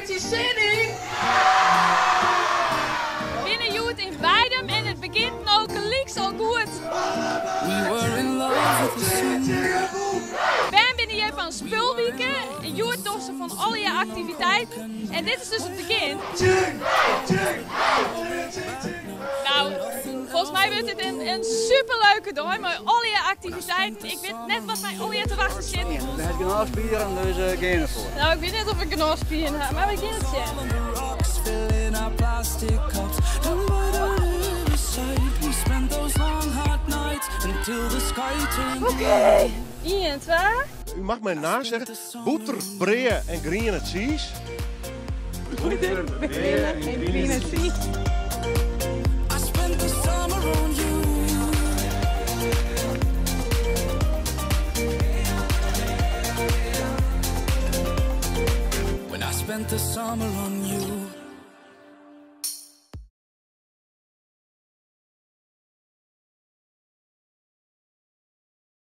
bytsje sin yn? Binne hjoed yn Weidum en it begjint no gelyks al goed. Bern binne hjir fan Spulwike en hjoed dogge se fan allegear aktiviteiten en dit is dus it begjin. Nou, folgens my wurdt dit in superleuke dei mei allegear aktiviteiten. Ik wit net wat my allegear te wachten sit. Do hast genôch spieren, dus gean derfoar. Nou, ik wit net oft ik genôch spieren ha, mar we gean it sjen. Oké, ien, twa. U mag mij nazeggen. Bûter, brea en griene tsiis. Bûter, brea en griene tsiis.